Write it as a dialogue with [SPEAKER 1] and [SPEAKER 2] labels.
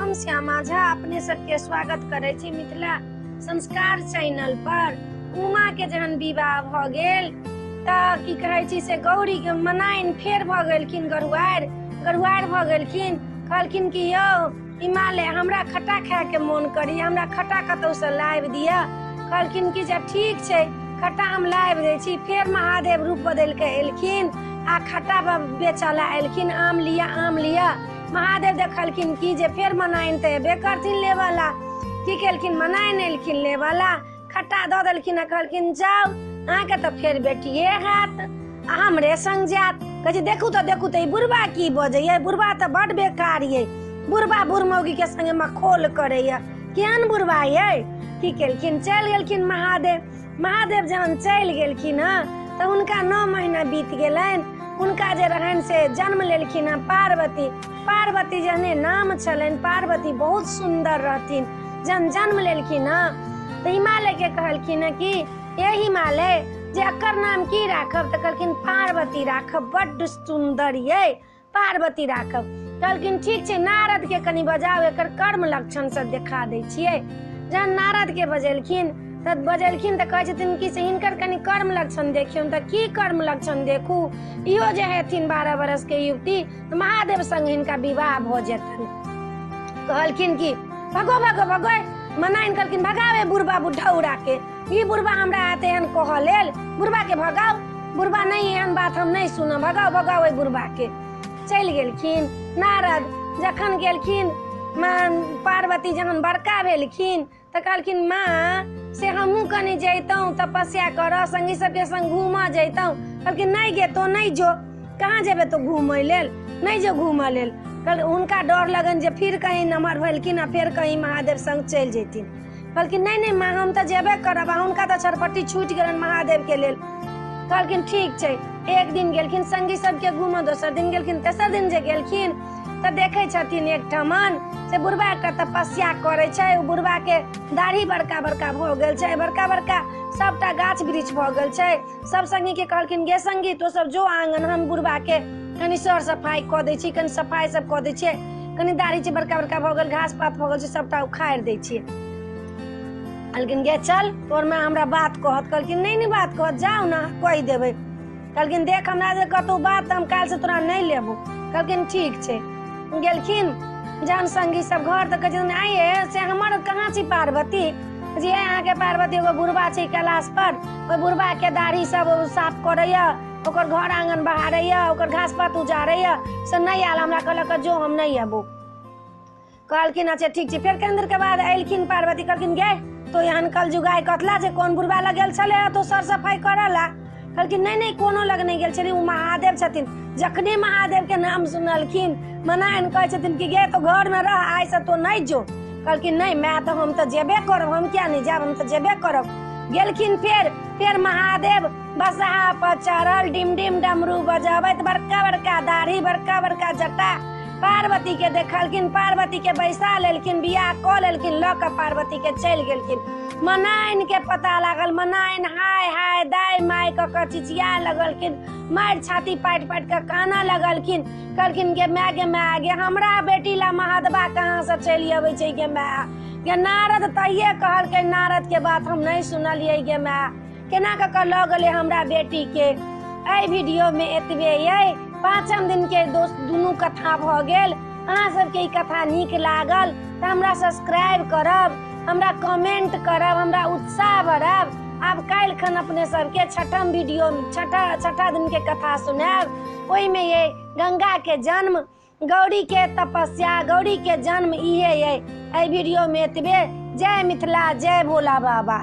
[SPEAKER 1] हम श्यामा झा अपने सबके स्वागत करै छी मिथिला संस्कार चैनल पर। उमा के जहन विवाह भऽ गेल तऽ की कहै छी से गौरी के मनाइन फेर भऽ गेलखिन, गरुआरि गरुआरि भऽ गेलखिन। कहलखिन कि यौ हिमालय हमरा खट्टा खायके मोन करी, हमरा खट्टा कतौसँ लाबि दिअ। कहलखिन कि जे ठीक छै खट्टा हम लाबि दै छी। फेर महादेव रूप बदलि कऽ एलखिन आ खट्टा बेचऽ लए एलखिन, आम लिअ आम लिअ। महादेव देखलखिन कि जे फेर मनाइन तऽ एबे करथिन लेबऽ ला। की केलखिन, मनाइन एलखिन लेबऽ ला, खट्टा दऽ देलखिन आ कहलखिन जाउ अहाँके तऽ फेर बेटिए हैत आ हमरे संग जायत। कहै छै देखू तऽ देखू तऽ ई बुढ़बा की बजैया, बुढ़बा तऽ बड बेकार ये, बुढ़बा बुढ़ मौगी के संगे मखोल करैया, केहन बुढ़बा ये। की केलखिन, चलि गेलखिन महादेव। महादेव जहन चलि गेलखिन हँ तऽ हुनका 9 महीना बीत गेलनि। हुनका जे रहनि से जन्म लेलखिन हँ पार्वती। पार्वती जहने नाम छलनि, पार्वती बहुत सुन्दर रहथिन। जहन जन्म लेलखिन हँ तऽ हिमालय के कहलखिन हँ कि हे हिमालय जे एकर नाम की राखब, तऽ कहलखिन पार्वती राखब, बड्ड सुन्दर ये पार्वती राखब। कहलखिन ठीक छै नारद के कनि बजाउ, एकर कर्म लक्षण सब देखा दै छियै। जहन नारद के बजेलखिन तऽ बजेलखिन तऽ कहै छथिन कि से हिनकर कनि कर्म लक्षण देखियौन। तऽ की कर्म लक्षण देखू, इहो जे हेथिन 12 बरस के युवती महादेव संग हिनका विवाह भऽ जेतनि। कहलखिन कि भगो भगो भगो, मनाइन कहलखिन भगावे बुढ़बा बुढ़ौरा के, ई बुढ़बा हमरा आते एहन कहऽ लेल, बुढ़बा के भगाउ, बुढ़बा नहीं एहन बात हम नहीं सुनब, भगाउ भगाउ ओहि बुढ़बा के। चलि गेलखिन नारद। जखन गेलखिन माँ पार्वती जहन बड़का भेलखिन तऽ कहलखिन माँ से हमहूँ कनि जैतहुँ तपस्या करऽ, संगी सबके संग घूमऽ जैतहुँ। कहलखिन नहीं गे तो नहीं जो, कहाँ जेबे तो घूमय लेल, नहीं जो घूमऽ लेल। कहल हुनका डर लगन जे फिर कहीं नमहर भेलखिन आ फेर कहीं महादेव संग चलि जैथिन। कहलखिन नहीं नहीं माँ हम तऽ जेबे करब, आ हुनका तऽ छरपट्टी छूटि गेलनि महादेव के लेल। कहलखिन ठीक छै। एक दिन गेलखिन संगी सबके घूमऽ, दोसर दिन गेलखिन, तेसर दिन जे गेलखिन तऽ देखै छथिन एकठमन से बुढ़बा एकटा तपस्या करै छै। ओ बुढ़बा के दाढ़ी बड़का बड़का भऽ गेल छै, बड़का बड़का सबटा गाछ वृक्ष भऽ गेल छै। सब संगी के कहलखिन गे संगी तो सब जो आंगन, हम बुढ़बा के कनि सर सफाई कऽ दै छी, कनि सफाई सब कऽ दै छियै, कनि दाढ़ी छै बड़का बड़का भऽ गेल, घास पात भऽ गेल छै, सबटा उखाड़ि दै छियै। कहलखिन गे चल तोर माँ हमरा बात कहत। कहलखिन नहीं नहीं बात कहत, जाउ ना कहि देबै। कहलखिन देख हमरा जे कतौ बात हम काल्हि से तोरा नहीं लेबो। कहलखिन ठीक छै। गेलखिन जहन संगी सब घर तऽ कहै छथिन आइये से हमर कहाँ छी पार्वती जी, अहाँके पार्वती एगो बुढ़बा छै कैलाश पर, ओहि बुढ़बा के दाढ़ी सब साफ करैया, ओकर घर आंगन बहारैया, ओकर घास पात उजारैया, से नहीं आयल हमरा, कहलक जो हम नहीं अबो। कहलखिन अच्छा ठीक छै। फेर कनि देर के बाद एलखिन पार्वती, कहलखिन गे तो एहन कल जुगाय कतला जे कोन बुढ़बा लग गेल छलै तो सर सफाई करऽ ला। कहलखिन नहीं नहीं कोनो लग नहीं गेल छलै, ओ महादेव छथिन। जखने महादेव के नाम सुनलखिन मनाइन कहै छथिन कि गे तो घर में रह, आइ से तो नहीं जो। कहलखिन नहीं मैं तो हम तो जेबे करब, हम क्या नहीं जाब, हम तो जेबे करब। गेलखिन फेर, फेर महादेव बसहा पर चढ़ल, डिम डिम डमरू बजबैत, बड़का बड़का दाढ़ी, बड़का बड़का जटा, पार्वती के देखलखिन, पार्वती के बैसा लेलखिन, बियाह कऽ लेलखिन, लऽ कऽ पार्वती के चलि गेलखिन। मनाइन के पता लागल, मनाइन हाय हाय दाय my कऽ कऽ चिचिया लगलखिन, मारि छाती पाटि पाटि कऽ कानऽ लगलखिन। कहलखिन गे my गे my गे हमरा बेटी ला महादेवा कहाँ से चलि अबै छै गे my गे। नारद तहिये कहलकै, नारद के बात हम नहीं सुनलियै गे my, केना कऽ कऽ लऽ गेलै हमरा बेटी के। एहि वीडियो में एतबे ये, 5म दिन के दोस्त दुनू कथा भऽ गेल। अहाँ सबके ई कथा नीक लागल तऽ हमरा सब्सक्राइब करब, हमरा कमेंट करब, हमरा उत्साह बढ़ायब। आब काल्हि खन अपने सबके छठम वीडियो, छठा दिन के कथा सुनायब। ओहिमे ये गंगा के जन्म, गौरी के तपस्या, गौरी के जन्म, इहे ये। एहि वीडियो में एतबे। जय मिथिला, जय भोला बाबा।